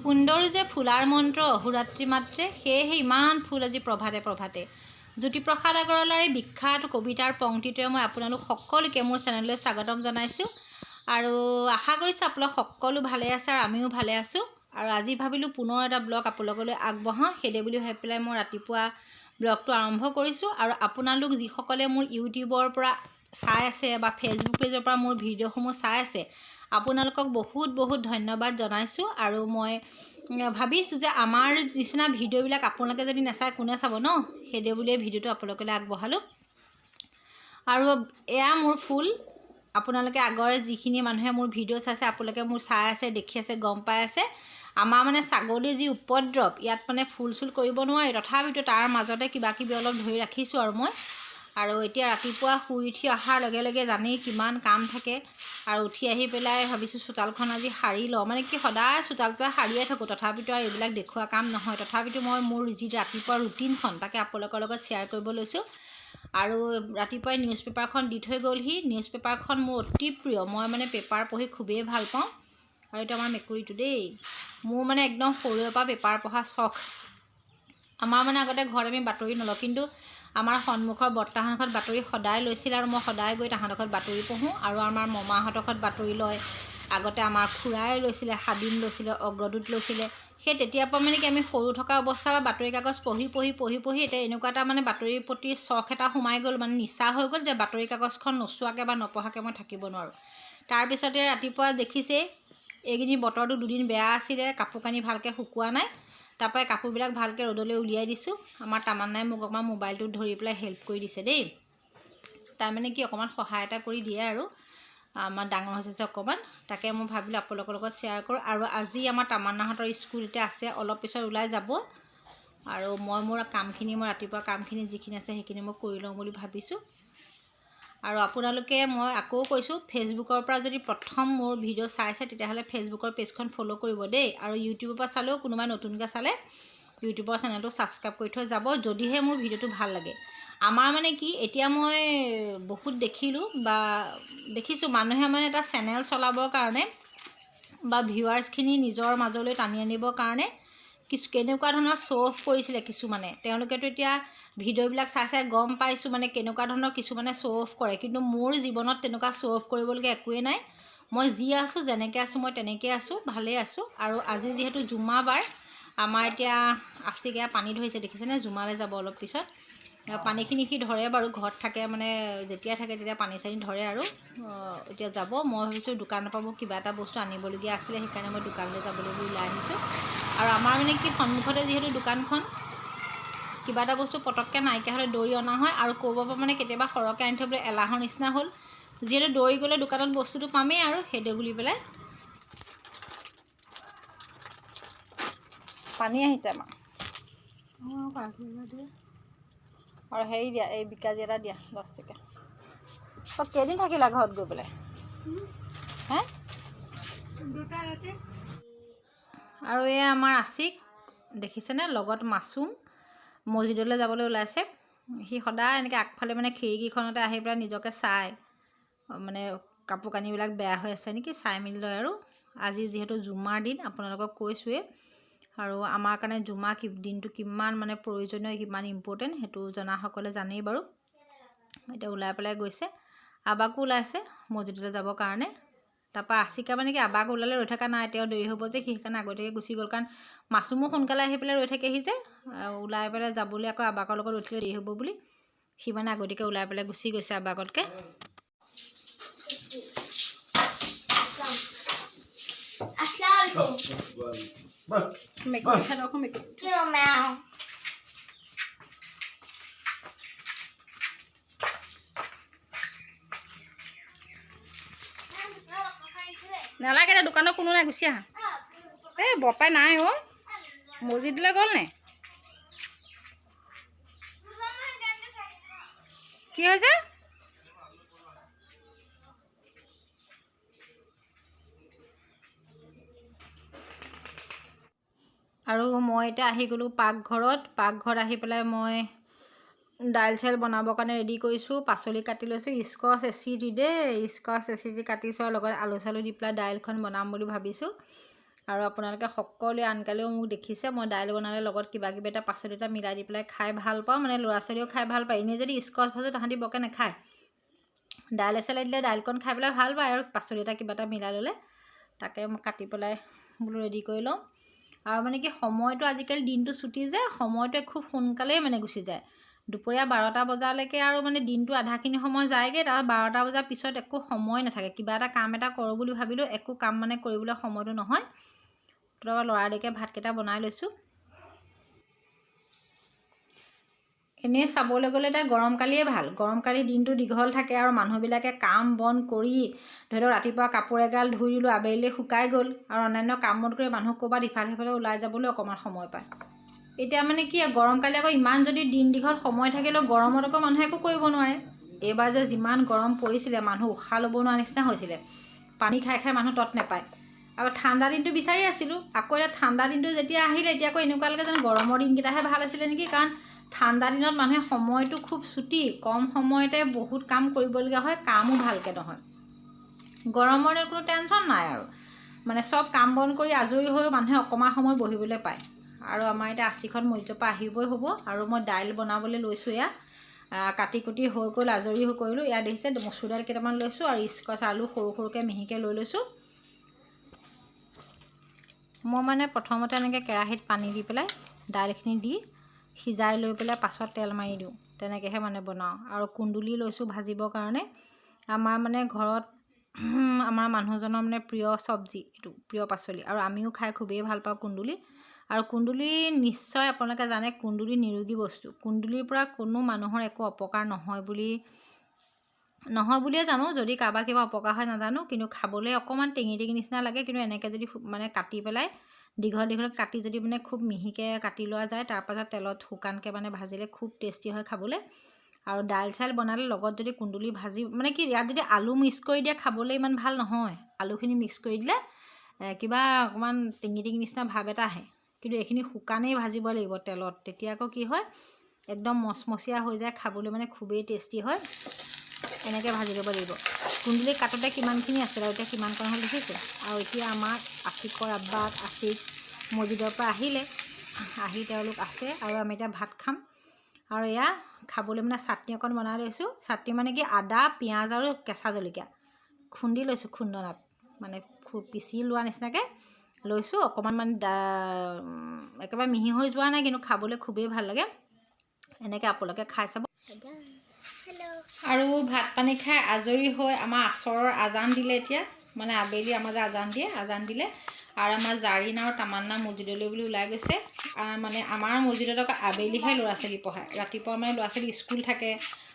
সুন্দৰো যে ফুলাৰ মন্ত্ৰ অহোৰাত্ৰি মাত্ৰে, সেয়েহে ইমান ফুল আজি প্ৰভাতে প্ৰভাতে। জ্যোতিপ্ৰসাদ আগৰৱালাৰ এই বিখ্যাত কবিতাৰ পংক্তিটোৰে মই আপোনালোক সকলোকে মোৰ চেনেললৈ স্বাগতম জনাইছোঁ আৰু আশা কৰিছোঁ আপোনালোক সকলো ভালে আছে আৰু আমিও ভালে আছোঁ। আৰু আজি ভাবিলোঁ পুনৰ এটা ব্লগ আপোনালোকলৈ আগবঢ়াওঁ, সেইদে বুলি ভাবি পেলাই মই ৰাতিপুৱা ব্লগটো আৰম্ভ কৰিছোঁ। আৰু আপোনালোক যিসকলে মোৰ ইউটিউবৰ পৰা চাই আছে বা ফেচবুক পেজৰ পৰা মোৰ ভিডিঅ'সমূহ চাই আছে, আপোনালোকক বহুত বহুত ধন্যবাদ জনাইছোঁ। আৰু মই ভাবিছোঁ যে আমাৰ নিচিনা ভিডিঅ'বিলাক আপোনালোকে যদি নাচায় কোনে চাব ন, সেইদে বুলিয়ে ভিডিঅ'টো আপোনালোকলৈ আগবঢ়ালোঁ। আৰু এয়া মোৰ ফুল, আপোনালোকে আগৰ যিখিনি মানুহে মোৰ ভিডিঅ' চাইছে, আপোনালোকে মোৰ চাই আছে, দেখি আছে, গম পাই আছে। আমাৰ মানে ছাগলীৰ যি উপদ্ৰৱ, ইয়াত মানে ফুল চুল কৰিব নোৱাৰি, তথাপিতো তাৰ মাজতে কিবা কিবি অলপ ধৰি ৰাখিছোঁ আৰু মই। আৰু এতিয়া ৰাতিপুৱা শুই উঠি অহাৰ লগে লগে জানেই কিমান কাম থাকে। আৰু উঠি আহি পেলাই ভাবিছোঁ চোতালখন আজি সাৰি লওঁ, মানে কি সদায় চোতালটো সাৰিয়ে থাকোঁ, তথাপিতো আৰু এইবিলাক দেখুওৱা কাম নহয়। তথাপিতো মই মোৰ যি ৰাতিপুৱা ৰুটিনখন তাকে আপোনালোকৰ লগত শ্বেয়াৰ কৰিব লৈছোঁ। আৰু ৰাতিপুৱাই নিউজ পেপাৰখন দি থৈ গ'লহি। নিউজ পেপাৰখন মোৰ অতি প্ৰিয়, মই মানে পেপাৰ পঢ়ি খুবেই ভাল পাওঁ। আৰু এইটো আমাৰ মেকুৰীটো দেই, মোৰ মানে একদম সৰুৰে পৰা পেপাৰ পঢ়া চখ। আমাৰ মানে আগতে ঘৰত আমি বাতৰি নলওঁ, কিন্তু আমাৰ সন্মুখৰ বৰ্তাহঁতৰ ঘৰত বাতৰি সদায় লৈছিল আৰু মই সদায় গৈ তাহাঁতৰ ঘৰত বাতৰি পঢ়োঁ। আৰু আমাৰ মমাহঁতৰ ঘৰত বাতৰি লয়, আগতে আমাৰ খুৰাই লৈছিলে, সাদিন লৈছিলে, অগ্ৰদূত লৈছিলে। সেই তেতিয়াৰ পৰা মানে কি আমি সৰু থকা অৱস্থাৰ পৰা বাতৰি কাগজ পঢ়ি পঢ়ি পঢ়ি পঢ়ি এতিয়া এনেকুৱা এটা মানে বাতৰিৰ প্ৰতি চখ এটা সোমাই গ'ল, মানে নিচা হৈ গ'ল যে বাতৰি কাগজখন নোচোৱাকৈ বা নপঢ়াকৈ মই থাকিব নোৱাৰোঁ। তাৰপিছতে ৰাতিপুৱা দেখিছেই এইকেইদিন বতৰটো দুদিন বেয়া আছিলে, কাপোৰ কানি ভালকৈ শুকোৱা নাই। তাৰপৰাই কাপোৰবিলাক ভালকৈ ৰ'দলৈ উলিয়াই দিছোঁ। আমাৰ তামান্নাই মোক অকণমান মোবাইলটোত ধৰি পেলাই হেল্প কৰি দিছে দেই, তাৰমানে কি অকণমান সহায় এটা কৰি দিয়ে আৰু আমাৰ ডাঙৰ হৈছে যে অকণমান, তাকে মই ভাবিলোঁ আপোনালোকৰ লগত শ্বেয়াৰ কৰোঁ। আৰু আজি আমাৰ তামান্নাহঁতৰ স্কুল এতিয়া আছে, অলপ পিছত ওলাই যাব। আৰু মই মোৰ কামখিনি, মই ৰাতিপুৱা কামখিনি যিখিনি আছে সেইখিনি মই কৰি লওঁ বুলি ভাবিছোঁ। আৰু আপোনালোকে, মই আকৌ কৈছোঁ, ফেচবুকৰ পৰা যদি প্ৰথম মোৰ ভিডিঅ' চাইছে তেতিয়াহ'লে ফেচবুকৰ পেজখন ফ'ল' কৰিব দেই। আৰু ইউটিউবৰ পৰা চালেও কোনোবাই নতুনকৈ চালে ইউটিউবৰ চেনেলটো ছাবস্ক্ৰাইব কৰি থৈ যাব, যদিহে মোৰ ভিডিঅ'টো ভাল লাগে। আমাৰ মানে কি এতিয়া মই বহুত দেখিলোঁ বা দেখিছোঁ মানুহে মানে এটা চেনেল চলাবৰ কাৰণে বা ভিউৱাৰ্ছখিনি নিজৰ মাজলৈ টানি আনিবৰ কাৰণে কিছু কেনেকুৱা ধৰণৰ শ্ব' অফ কৰিছিলে কিছুমানে। তেওঁলোকেতো এতিয়া ভিডিঅ'বিলাক চাই চাই গম পাইছোঁ মানে কেনেকুৱা ধৰণৰ কিছুমানে শ্ব' অফ কৰে। কিন্তু মোৰ জীৱনত তেনেকুৱা শ্ব' অফ কৰিবলগীয়া একোৱেই নাই। মই যি আছোঁ, যেনেকৈ আছোঁ, মই তেনেকৈ আছোঁ, ভালেই আছোঁ। আৰু আজি যিহেতু জুমাবাৰ, আমাৰ এতিয়া আছিকে পানী ধৰিছে দেখিছেনে, জুমালৈ যাব অলপ পিছত। পানীখিনি সি ধৰে বাৰু, ঘৰত থাকে মানে যেতিয়া থাকে তেতিয়া পানী চানী ধৰে আৰু এতিয়া যাব। মই ভাবিছোঁ দোকানৰ পৰা মোক কিবা এটা বস্তু আনিবলগীয়া আছিলে, সেইকাৰণে মই দোকানলৈ যাবলৈ বুলি ওলাই আহিছোঁ। আৰু আমাৰ মানে কি সন্মুখতে যিহেতু দোকানখন, কিবা এটা বস্তু পটককৈ নাইকিয়া হ'লে দৌৰি অনা হয়। আৰু ক'ৰবাৰ পৰা মানে কেতিয়াবা সৰহকৈ আনি থ'বলৈ এলাহৰ নিচিনা হ'ল, যিহেতু দৌৰি গ'লে দোকানত বস্তুটো পামেই আৰু সেইটো বুলি পেলাই। পানী আহিছে আমাৰ। আৰু হেৰি দিয়া, এই বিকাজী এটা দিয়া 10 টকীয়া। অঁ, কেইদিন থাকিলা ঘৰত গৈ পেলাই? হে, আৰু এয়া আমাৰ আছিক দেখিছেনে, লগত মাছুম মছজিদলৈ যাবলৈ ওলাইছে। সি সদায় এনেকৈ আগফালে মানে খিৰিকীখনতে আহি পেলাই নিজকে চায়, মানে কাপোৰ কানিবিলাক বেয়া হৈ আছে নেকি চাই মেলি লয়। আৰু আজি যিহেতু জুমাৰ দিন, আপোনালোকক কৈছোঁৱেই, আৰু আমাৰ কাৰণে জুমা দিনটো কিমান মানে প্ৰয়োজনীয়, কিমান ইম্পৰ্টেণ্ট সেইটো জনাসকলে জানেই বাৰু। এতিয়া ওলাই পেলাই গৈছে, আবাকো ওলাইছে মছজিদলৈ যাবৰ কাৰণে। তাৰপৰা আছিকা মানে কি আবাক ওলালে ৰৈ থকা নাই, তেওঁ দেৰি হ'ব যে, সি সেইকাৰণে আগতীয়াকৈ গুচি গ'ল। কাৰণ মাছুমো সোনকালে আহি পেলাই ৰৈ থাকেহি যে, ওলাই পেলাই যাবলৈ আকৌ আবাকৰ লগত ৰৈ থাকিলে দেৰি হ'ব বুলি সি মানে আগতীয়াকৈ ওলাই পেলাই গুচি গৈছে আবাকতকৈ। নালাগে দে, দোকানত কোনো নাই, গুচি আহা। এই বৰপাই নাই অ', মছজিদলৈ গ'ল নে কি হৈছে? আৰু মই এতিয়া আহি গ'লোঁ পাকঘৰত। পাকঘৰত আহি পেলাই মই দাইল চাইল বনাবৰ কাৰণে ৰেডি কৰিছোঁ, পাচলি কাটি লৈছোঁ, স্কচ এচি দি দেই, স্কচ এচি দি কাটিছোঁ আৰু লগত আলু চালু দি পেলাই দাইলখন বনাম বুলি ভাবিছোঁ। আৰু আপোনালোকে সকলোৱে আনকালেও মোক দেখিছে, মই দাইল বনালে লগত কিবা কিবি এটা পাচলি এটা মিলাই দি পেলাই খাই ভাল পাওঁ। মানে ল'ৰা ছোৱালীয়েও খাই ভাল পায়। এনেই যদি স্কচ ভাজোঁ, তাহাঁতি বৰকৈ নাখায়। দাইলে চাইলে দিলে দাইলকণ খাই পেলাই ভাল পায় আৰু পাচলি এটা কিবা এটা মিলাই ল'লে। তাকে মই কাটি পেলাই বোলো ৰেডি কৰি লওঁ। আৰু মানে কি, সময়টো আজিকালি দিনটো চুটি যে, সময়টোৱে খুব সোনকালেই মানে গুচি যায়। দুপৰীয়া 12টা বজালৈকে আৰু মানে দিনটো আধাখিনি সময় যায়গৈ। তাৰপৰা 12টা বজাৰ পিছত একো সময় নাথাকে। কিবা এটা কাম এটা কৰোঁ বুলি ভাবিলেও একো কাম মানে কৰিবলৈ সময়টো নহয়। তাৰপৰা লৰালৰিকৈ ভাতকেইটা বনাই লৈছোঁ। এনেই চাবলৈ গ'লে এতিয়া গৰমকালিয়ে ভাল। গৰমকালি দিনটো দীঘল থাকে আৰু মানুহবিলাকে কাম বন কৰি, ধৰি লওক ৰাতিপুৱা কাপোৰ এগাল ধুই দিলোঁ, আবেলি শুকাই গ'ল, আৰু অন্যান্য কাম বন কৰি মানুহ ক'ৰবাত ইফালে সিফালে ওলাই যাবলৈ অকণমান সময় পায়। এতিয়া মানে কি, গৰমকালি আকৌ ইমান যদি দিন দীঘল সময় থাকিলেও গৰমত আকৌ মানুহে একো কৰিব নোৱাৰে। এইবাৰ যে যিমান গৰম পৰিছিলে, মানুহ উশাহ ল'ব নোৱাৰা নিচিনা হৈছিলে। পানী খাই খাই মানুহ তত নাপায়। আকৌ ঠাণ্ডা দিনটো বিচাৰি আছিলোঁ। আকৌ এতিয়া ঠাণ্ডা দিনটো যেতিয়া আহিলে, এতিয়া আকৌ এনেকুৱা লাগে যেন গৰমৰ দিনকেইটাহে ভাল আছিলে নেকি। কাৰণ ঠাণ্ডা দিনত মানুহে সময়টো খুব চুটি, কম সময়তে বহুত কাম কৰিবলগীয়া হয়, কামো ভালকৈ নহয়। গৰমৰ দিনত কোনো টেনশ্যন নাই আৰু মানে চব কাম বন কৰি আজৰি হৈ মানুহে অকণমান সময় বহিবলৈ পায়। আৰু আমাৰ এতিয়া আশীখন মছজিদৰ পৰা আহিবই হ'ব। আৰু মই দাইল বনাবলৈ লৈছোঁ। এয়া কাটি কুটি হৈ গ'ল, আজৰি হৈ কৰিলোঁ। ইয়াত দেখিছে মচুৰ দাইল কেইটামান লৈছোঁ আৰু স্কচ আলু সৰু সৰুকৈ মিহিকৈ লৈ লৈছোঁ। মই মানে প্ৰথমতে এনেকৈ কেৰাহীত পানী দি পেলাই দাইলখিনি দি সিজাই লৈ পেলাই পাছত তেল মাৰি দিওঁ, তেনেকৈহে মানে বনাওঁ। আৰু কুন্দুলি লৈছোঁ ভাজিবৰ কাৰণে। আমাৰ মানে ঘৰত আমাৰ মানুহজনৰ মানে প্ৰিয় চব্জি এইটো, প্ৰিয় পাচলি, আৰু আমিও খাই খুবেই ভাল পাওঁ কুন্দুলি। আৰু কুন্দুলি নিশ্চয় আপোনালোকে জানে, কুন্দুলি নিৰোগী বস্তু। কুন্দুলিৰ পৰা কোনো মানুহৰ একো অপকাৰ নহয় বুলিয়ে জানো। যদি কাৰোবাৰ কিবা অপকাৰ হয় নাজানো, কিন্তু খাবলৈ অকণমান টেঙি টেঙি নিচিনা লাগে। কিন্তু এনেকৈ যদি মানে কাটি পেলাই দীঘল দীঘল কাটি যদি মানে খুব মিহিকৈ কাটি লোৱা যায়, তাৰপাছত তেলত শুকানকৈ মানে ভাজিলে খুব টেষ্টি হয় খাবলৈ। আৰু দাইল চাইল বনালে লগত যদি কুন্দুলি ভাজি, মানে কি, ইয়াত যদি আলু মিক্স কৰি দিয়ে খাবলৈ ইমান ভাল নহয়। আলুখিনি মিক্স কৰি দিলে কিবা অকণমান টেঙি টেঙি নিচিনা ভাৱ এটা আহে। কিন্তু এইখিনি শুকানেই ভাজিব লাগিব তেলত, তেতিয়া আকৌ কি হয়, একদম মচমচীয়া হৈ যায়, খাবলৈ মানে খুবেই টেষ্টি হয়। এনেকৈ ভাজি ল'ব লাগিব। কুন্দুলি কাটোতে কিমানখিনি আছিলে আৰু এতিয়া কিমানকণ হ'ল দেখিছে। আৰু এতিয়া আমাৰ আশিকৰ আব্বাক আশিক মছজিদৰ পৰা আহিলে, আহি তেওঁলোক আছে আৰু আমি এতিয়া ভাত খাম। আৰু এয়া খাবলৈ মানে চাটনি অকণ বনাই লৈছোঁ। চাটনি মানে কি, আদা, পিঁয়াজ আৰু কেঁচা জলকীয়া খুন্দি লৈছোঁ খুন্দনাত, মানে খুব পিচি লোৱা নিচিনাকৈ লৈছোঁ। অকণমান মানে একেবাৰে মিহি হৈ যোৱা নাই, কিন্তু খাবলৈ খুবেই ভাল লাগে। এনেকৈ আপোনালোকে খাই চাব। আৰু ভাত পানী খাই আজৰি হৈ আমাৰ আচৰৰ আজান দিলে। এতিয়া মানে আবেলি আমাৰ যে আজান দিয়ে, আজান দিলে। আৰু আমাৰ জাৰিন আৰু তামান্না মছজিদলৈ বুলি ওলাই গৈছে। মানে আমাৰ মছজিদত আকৌ আবেলিহে ল'ৰা ছোৱালী পঢ়ায়। ৰাতিপুৱা মানে ল'ৰা ছোৱালী স্কুল থাকে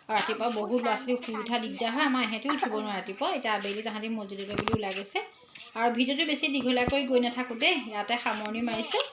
আৰু ৰাতিপুৱা বহুত ল'ৰা ছোৱালী শুই উঠা দিগদাৰ হয়। আমাৰ ইহঁতেও উঠিব নোৱাৰে ৰাতিপুৱা। এতিয়া আবেলি তাহাঁতি মছজিদলৈ বুলি ওলাই গৈছে। আৰু ভিডিঅ'টো বেছি দীঘলীয়া কৰি গৈ নাথাকোঁ দেই, ইয়াতে সামৰণি মাৰিছোঁ।